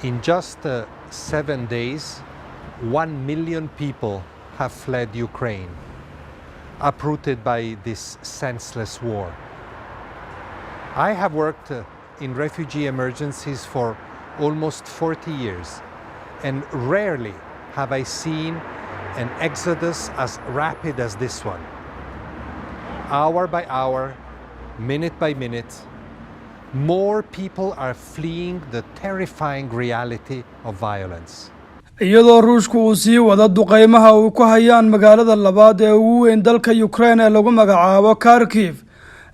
In just 7 days, 1 million people have fled Ukraine, uprooted by this senseless war. I have worked in refugee emergencies for almost 40 years, and rarely have I seen an exodus as rapid as this one. Hour by hour, minute by minute, more people are fleeing the terrifying reality of violence. Iyadoo Ruushku uu sii wado duqeymaha uu ku hayaan magaalada labaad ee ugu weyn dalka Ukraine ee lagu magacaabo Kharkiv,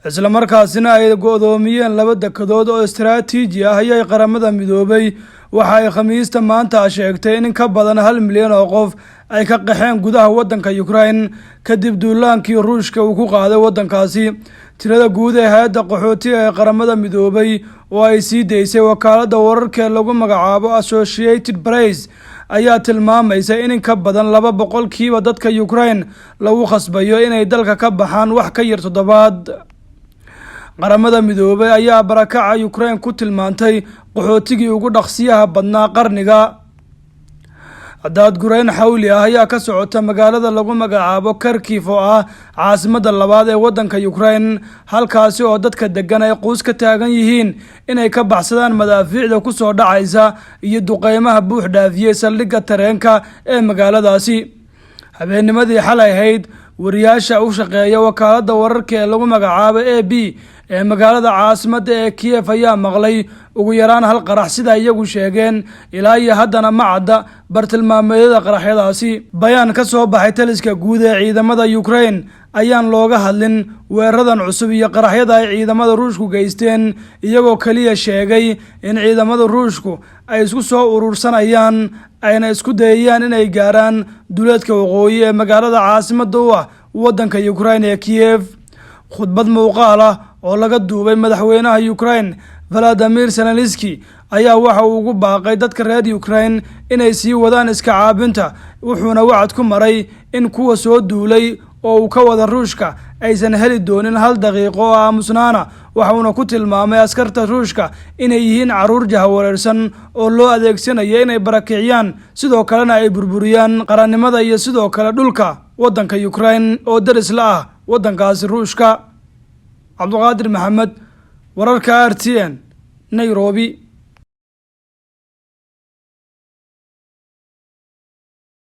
islamarkaasina ay go-doomiyeen laba dekedood oo istaraatiiji ah, ayay Qaramada Midoobay waxa ay Khamiista maanta sheegtay in ka badan 1 milyan oo qof ay ka qaxeen gudaha waddanka Ukraine kadib duulaankii Ruushka uu ku qaaday waddankaasi. Tirada guud ee hay-adda qaxootiga ee Qaramada Midoobay oo ay sii daysay wakaaladda wararka ee lagu magacaabo Associated Press ayaa tilmaamaysa in ka badan 2% dadka Ukraine lagu khasbayo inay dalka ka baxaan wax ka yar toddobaad. Qaramada Midoobay ayaa barakaca Ukraine ku tilmaantay qaxootigii ugu dhaqsiyaha badnaa qarniga. Daadgurayn xawli ah ayaa ka socota magaalada lagu magacaabo Kharkiv oo ah caasimada labaad ee waddanka Ukraine, halkaasi oo dadka degan ay quus ka taagan yihiin inay ka baxsadaan madaafiicda kusoo dhacaysa iyo duqeymaha buux dhaafiyey saldhigga tareenka ee magaaladaasi. Habeennimadii xalay ahayd, wariyaasha u shaqeeya wakaaladda wararka ee lagu magacaabo AP ee magaalada caasimadda ee Kiev ayaa maqlay ugu yaraan hal qarax, sida iyagu sheegeen. Ilaa iyo haddana ma cadda bartilmaameedyada qaraxyadaasi. Bayaan ka soo baxay taliska guud ee ciidamada Ukraine ayaan looga hadlin weeraradan cusub iyo qaraxyada ay ciidamada Ruushku geysteen, iyagoo keliya sheegay in ciidamada Ruushku ay isku soo urursanayaan ayna isku dayayaan inay gaaraan duleedka waqooyi ee magaalada caasimadda u ah waddanka Ukraine ee Kiev. Khudbad muuqaal ah oo laga duubay madaxweynaha Ukraine Valadimir Zelenski ayaa waxa uu ugu baaqay dadka reer Ukraine inay sii wadaan iska caabinta, wuxuuna wacad ku maray in kuwa soo duulay oo uu ka wada Ruushka aysan heli doonin hal daqiiqo oo aamusnaana. Waxauna ku tilmaamay askarta Ruushka inay yihiin carruur jahawareersan oo loo adeegsanayo inay barakiciyaan, sidoo kalena ay burburiyaan qarannimada iyo sidoo kale dhulka waddanka Ukraine oo daris la ah waddankaasi Ruushka. Cabduqaadir Maxamed, wararka RTN, Nairobi.